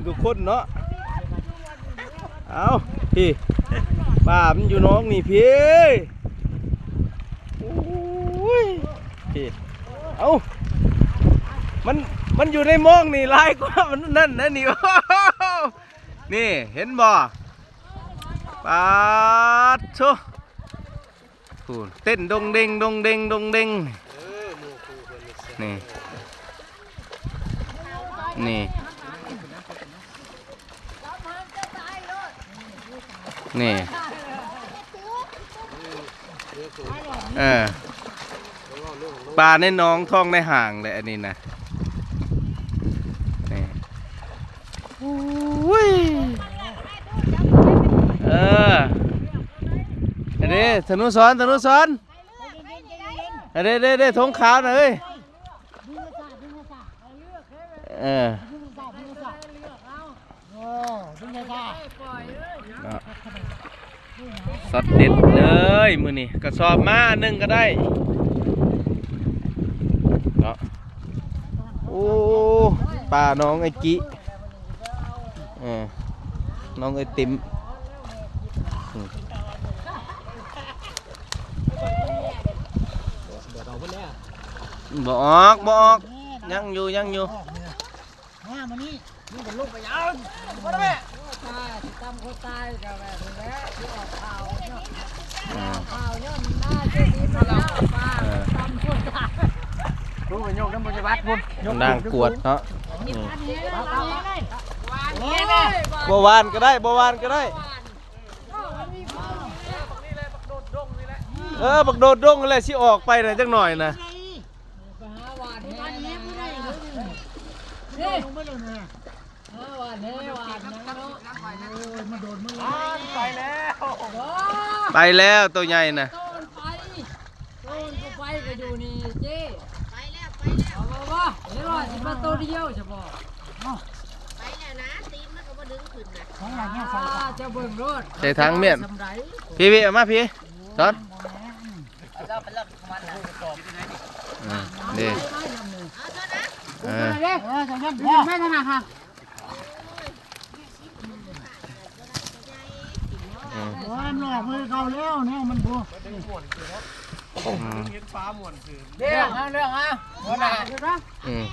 ທຸກຄົນເນາະ. ເອົາ ພີ່ ປາມັນຢູ່ໜອງນີ້ພີ່. ໂອ້ຍ ພີ່ ເອົາ ມັນ ມັນຢູ່ໃນມອງນີ້ຫຼາຍກວ່າມັນນັ້ນນະນີ້. ນີ້ ເຫັນບໍ່? ປາດໂທ້ ພຸ້ນ ເຕັ້ນດົງເດັງ ດົງເດັງ ດົງເດັງ. ເອີ ໝູ່ຄູ່ເພິ່ນນີ້ ນີ້ ນີ້ ນີ້ ເອີ ປາໃນໜອງ ທອງໃນອ່າງແຫຼະ ອັນນີ້ນະ. ນີ້ ໂອ້ຍ ເອີ ອັນນີ້ ທະນຸສອນ ທະນຸສອນ ອັນນີ້ ເດ້ ເດ້ ເດ້ ທງຂາວນະເອີຍ. ເອີ ເນາະ ຊັອດເດັດເລີຍມື້ນີ້ ກະສອບມາອັນໜຶ່ງກະໄດ້ເນາະ. ໂອ້ ປາໜອງໄອຈິ ເອີ ໜອງໄອຕິມ. ອືມ ບໍ່ອອກ ບໍ່ອອກ ຍັງຢູ່ ຍັງຢູ່. ມາ ມານີ້ ມັນກະລົງໄປຫຍັງ? ມາແມ່ ຕາຍ ຊິຕຳຄົນຕາຍກະແບບນີ້ແຫຼະ ຊິອອກຂ່າວເນາະ ອືມ ອອກຂ່າວຍ້ອນໜ້າເຈດີມາແລ້ວ ເອີ ຕຳຄົນຕາຍ. ໂອ້ຍ ຍົກນຳບໍ່ໄດ້ວັດພຸ້ນ ນາງກວດເນາະ. ອືມ ບໍ່ຫວ່ານກະໄດ້ ບໍ່ຫວ່ານກະໄດ້. ເອີ ບັກໂດດດົງນີ້ແຫຼະ ຊິອອກໄປນະ ຈັກໜ້ອຍນະ. ໄປຫາຫວ່ານແຫ ຫວ່ານແຫບໍ່ໄດ້ເລີຍ ນີ້ ລົງໄປແລ້ວນະ ຫາຫວ່ານແຫຫວ່ານຫຍັງເນາະ. ໂອ້ຍ ມາໂດດມາແລ້ວ ໄປແລ້ວ ໂຕໃຫຍ່ນະ ໂຕນໄປ ໂຕນກະໄປກະຢູ່ນີ້ເຈ້ ໄປແລ້ວ ໄປແລ້ວ ເອົາບໍ່ ບໍ່ ເຫັນວ່າຊິມາໂຕດຽວຊະບໍ່ ເອົາ ໄປແລ້ວນະ ຕີນມັນກະບໍ່ດຶງຂຶ້ນນະ ຂອງຫຍັງເຮົາໃສ່ ອ່າ ເຈົ້າເບິ່ງໂລດ ໃສ່ຖັງມ້ຽນ ພີ່ ພີ່ ເອົາມາພີ່ ສອນ ເອີ ເດ້ ເອີ ເອີ ເອີ ເອີ ໂອ້ຍ ມັນອອກມືເກົ່າແລ້ວ ແນວມັນບໍ່ ອືມ ເລື່ອງເອົາ ເລື່ອງເອົາ ຫົວໜ້າ ອືມ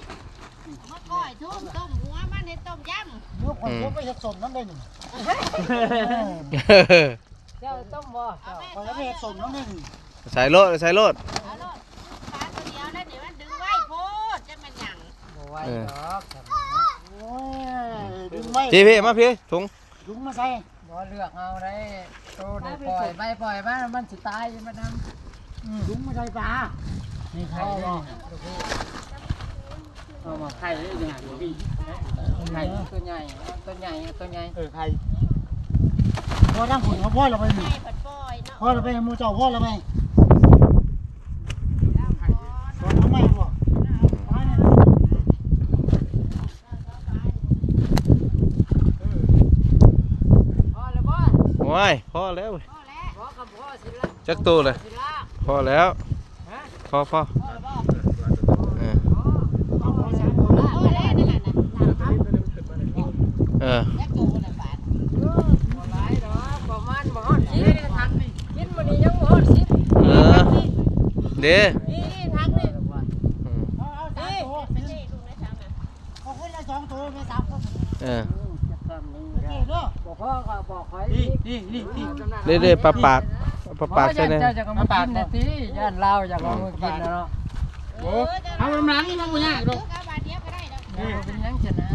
ມາກ້ອຍທຸ່ມ ຕົ້ມຫົວມັນ ເຮັດຕົ້ມຢຳ ເອີ ຂ້ອຍ ອືມ ໄປເຮັດສົ້ມນຳໄດ້ນີ້ ເຈົ້າຕົ້ມບໍ່? ຂ້ອຍເອົາໄປເຮັດສົ້ມນຳໄດ້ນີ້ ໃສ່ໂລດ ໃສ່ໂລດ ເອົາໂລດ ປາໂຕດຽວນັ້ນນີ້ມັນດຶງໄວໂພດ ຈັກແມ່ນຫຍັງ ບໍ່ໄວ ເອີ ດອກ ໂອ້ຍ ດຶງໄວ ພີ່ ພີ່ ມາພີ່ ຖົງ ດຸງມາໃສ່ ບໍ່ເລືອກເອົາໄດ້ ໂຕນີ້ປ່ອຍໄປ ປ່ອຍມາ ມັນຊິຕາຍຢູ່ມານຳ ອືມ ດຸງມາໃສ່ປາ ນີ້ໄຂ່ນີ້ ເອົາມາໄຂ່ນີ້ ໄຂ່ໂຕໃຫຍ່ ໂຕໃຫຍ່ ໂຕໃຫຍ່ ເອີ ໄຂ່ ພໍທາງພຸ້ນ ເອົາພໍລະໄປນີ້ ໄຂ່ພັດປ່ອຍເນາະ ພໍລະໄປ ໝູ່ເຈົ້າພໍລະໄປ ເອົາໃໝ່ບໍ່? ໂອ້ຍ ພໍແລ້ວ ຈັກໂຕແລ້ວ ພໍແລ້ວ ພໍ ພໍ ເອີ ເອີ ປະມານບໍ່ຮອດສິບ ກິນມື້ນີ້ຍັງບໍ່ຮອດສິບ ເອີ ເດ້ ນີ້ ນີ້ ທັງນີ້ ອືມ ນີ້ ເອົາຄົນລະສອງໂຕ ແມ່ນສາມຄົນ ເອີ ໂອເຄເດີ ບໍ່ພໍກໍບອກຂ້ອຍອີກ ນີ້ ນີ້ ນີ້ ນີ້ ເດ້ ເດ້ ປາປາກ ປາປາກໃສ່ແດ່ ເຈົ້າຈະເອົາມາກິນແດ່ຕິ ຢ້ານລາວຢາກເອົາມາກິນແລ້ວເນາະ ໂອ້ ເອົານຳຫຼັງນີ້ມັນບໍ່ຍາກດອກ ເອີ ເປັນຫຍັງຊັ້ນນະ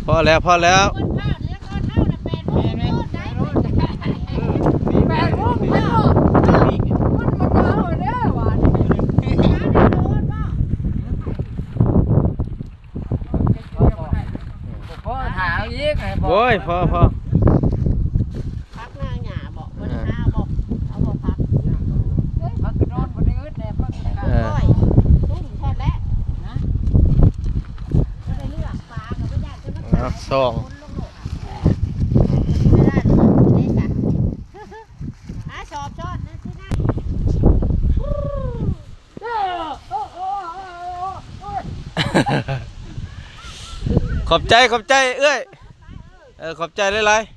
ພໍແລ້ວ ພໍແລ້ວ ແປດໂມງແລ້ວ ມັນບໍ່ເອົາເດີຫວານ ພໍຖ້າເອົາອີກໃຫ້ບອກ ໂອ້ຍ ພໍ ພໍ ຜັກນາຫຍ້າບໍ ບໍ່ໄດ້ຫາບໍ ເອົາບໍ່ຜັກ ຜັກກະນອນບໍ່ໄດ້ອຶດແດ່ ຜັກກະ ເອີ ໂອ້ຍ ຕຸ້ມທອດແລ້ວ ນະ ບໍ່ໄດ້ເລືອກປາ ກະບໍ່ຢາກຈະມາຂາຍ ເອົາ ສອງ ຄົນໂລກໂລກ ເວລາເລືອກເດ້ສະ ຫາສອບຊ້ອນນະຊິນະ. ໂອ້ຍ ໂອ້ຍ ໂອ້ຍ ໂອ້ຍ ໂອ້ຍ ໂອ້ຍ ໂອ້ຍ ໂອ້ຍ ຂອບໃຈ ຂອບໃຈເອື້ອຍ ເອີ ຂອບໃຈຫຼາຍໆ.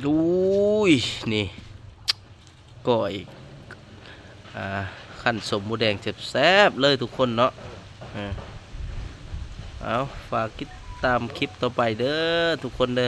ອຸ້ຍ ນີ້ ກ້ອຍ ອ່າ ຂັ້ນສົ້ມໝູແດງແຊບໆເລີຍທຸກຄົນເນາະ. ເອີ ເອົາ ຝາກຕິດຕາມຄລິບຕໍ່ໄປເດີທຸກຄົນເດີ.